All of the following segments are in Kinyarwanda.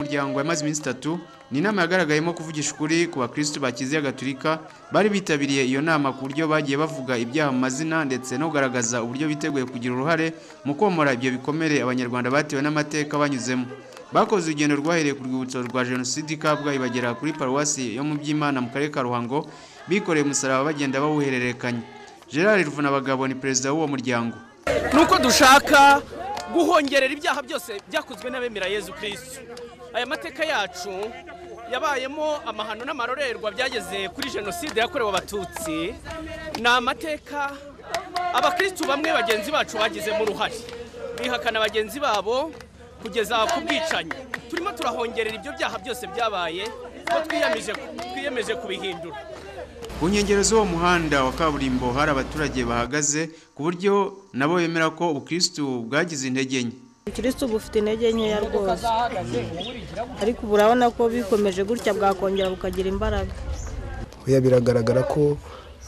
Muryango yamaze iminsi 3. Ni inama yagaragayemo kuvugisha ukuri ku bakristu ba Kiliziya Gatulika bari bitabiriye iyo nama, ku buryo bagiye bavuga ibyaha mu mazina ndetse no kugaragaza uburyo biteguye kugira uruhare mu komora ibyo bikomere Abanyarwanda batewe n'amateka banyuzemo. Bakoze urugendo rwahereye ku rwibutso rwa Jenoside i Kabgayi bagera kuri paruwasi yo mu Byimana mu karere ka Ruhango, bikoreye umusaraba bagenda bawuhererekanya. Gerard Ruvunabagabo ni perezida w'uwo muryango. Nuko dushaka guhongerera ibyaha byose byakozwe n'abemera Yezu Kristo. Aya mateka yacu yabayemo amahano n'amarorerwa byageze kuri jenoside yakorewe Abatutsi. Ni amateka abakristu bamwe bagenzi bacu bagizemo uruhare, bihakana bagenzi babo kugeza ku bwicanyi. Turimo turahongerera ibyo byaha byose byabaye ko twiyemeje kubihindura. Ku nkengero z'uwo muhanda wa kaburimbo hari abaturage bahagaze, ku buryo nabo bemera ko ubukristu bwagize intege nke. Ubukristu bufite intege nkeya rwose, ariko ubu urabona ko bikomeje gutya bwakongera bukagira imbaraga. Oya, biragaragara ko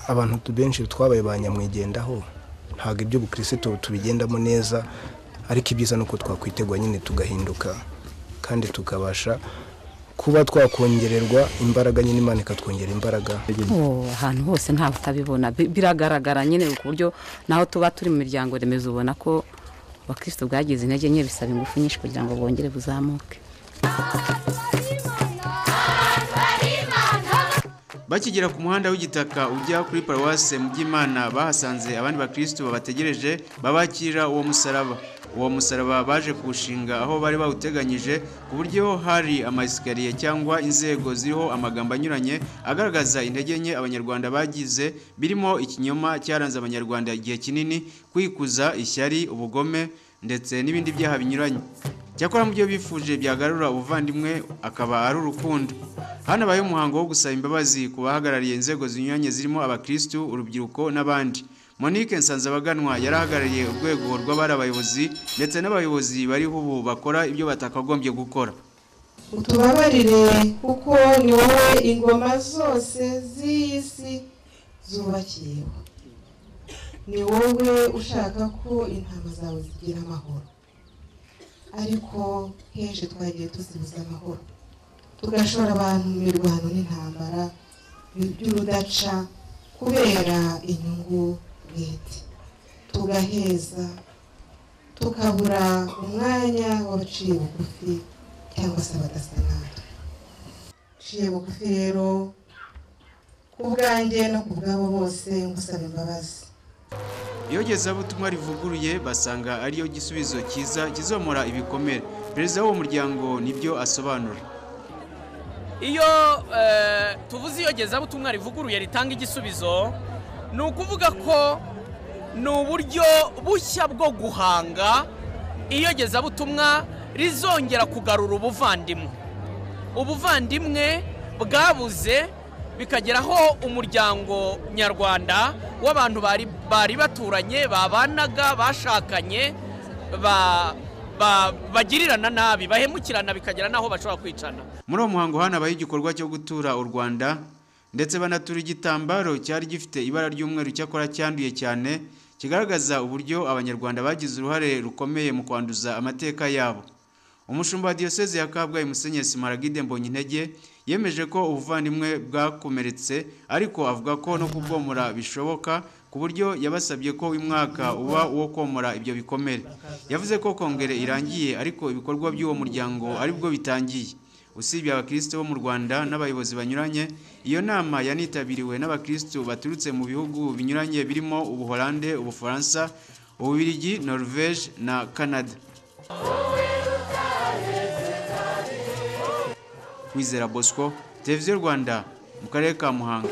abantu benshi twabaye ba nyamwigendaho, ntabwo ibyo ubukristu tubigendamo neza, ariko ibyiza ni uko twakwitegwa nyine tugahinduka kandi tukabasha kuba twakongererwa imbaraga nyine, Imana ikatwongera imbaraga. Ahantu hose ntawe utabibona, biragaragara nyine ku buryo naho tuba turi mu miryango remezo ubona ko abakristo bwagize intege nke, bisaba ingufu nyinshi kugira ngo bongere buzamuke. Bakigera ku muhanda w'igitaka ujya kuri paruwase mu Byimana, bahasanze abandi bakristo babategereje babakira uwo musaraba. Uwo musaraba baje kuwushinga aho bari bawuteganyije, ku buryo hari amaesikariye cyangwa inzego ziriho amagambo anyuranye agaragaza intege nke Abanyarwanda bagize, birimo ikinyoma cyaranze Abanyarwanda igihe kinini, kwikuza, ishyari, ubugome ndetse n'ibindi byaha binyuranye. Cyakora mu byo bifuje byagarura ubuvandimwe akaba ari urukundo. Hanabaye umuhango wo gusaba imbabazi ku bahagarariye inzego zinyuranye zirimo abakristu, urubyiruko n'abandi. Monique Nsanzabaganwa yarahagarariye urwego rw'abari abayobozi ndetse n'abayobozi bariho ubu bakora ibyo batakagombye gukora. Utubabarire kuko ni wowe ingoma zose z'iyi si zubakiyeho, ni wowe ushaka ko intama zawe zigira amahoro, ariko kenshi twagiye tuzibuza amahoro, tugashora abantu mu mirwano n'intambara by'urudaca kubera inyungu bwite, tugaheza tukabura umwanya w'abaciye bugufi cyangwa se abadasa natwe. Nciye bugufi rero ku bwanjye no ku bwabo bose ngusaba imbabazi. Iyogezabutumwa rivuguruye basanga ariyo gisubizo cyiza kizomora ibikomere. Perezida w'uwo muryango nibyo asobanura. Iyo tuvuze iyogezabutumwa rivuguruye ritanga igisubizo, ni ukuvuga ko ni uburyo bushya bwo guhanga iyogezabutumwa rizongera kugarura ubuvandimwe. Ubuvandimwe bwabuze bikageraho umuryango nyarwanda w'abantu bari baturanye, babanaga, bashakanye, bagirirana nabi, bahemukirana, bikagera naho bashobora kwicana. Muri uwo muhango hanabaye igikorwa cyo gutura u Rwanda ndetse banatura igitambaro cyari gifite ibara ry'umweru cyakora cyanduye cyane, kigaragaza uburyo Abanyarwanda bagize uruhare rukomeye mu kwanduza amateka yabo. Umushumba wa Diyoseze ya Kabgayi Musenyeri Smaragde Mbonyintege yemeje ko ubuvandimwe bwakomeretse, ariko avuga ko no kubwomora bishoboka, ku buryo yabasabye ko uyu mwaka uba uwo komora ibyo bikomere. Yavuze ko kongere irangiye ariko ibikorwa by'uwo muryango aribwo bitangiye. Usibye abakristo bo mu Rwanda n'abayobozi banyuranye, iyo nama yanitabiriwe n'abakristo baturutse mu bihugu binyuranye birimo Ubuholande, Ubufaransa, Ububiligi, Norvège na Canada. Kwizera Bosco, Televiziyo Rwanda, mu karere ka Muhanga.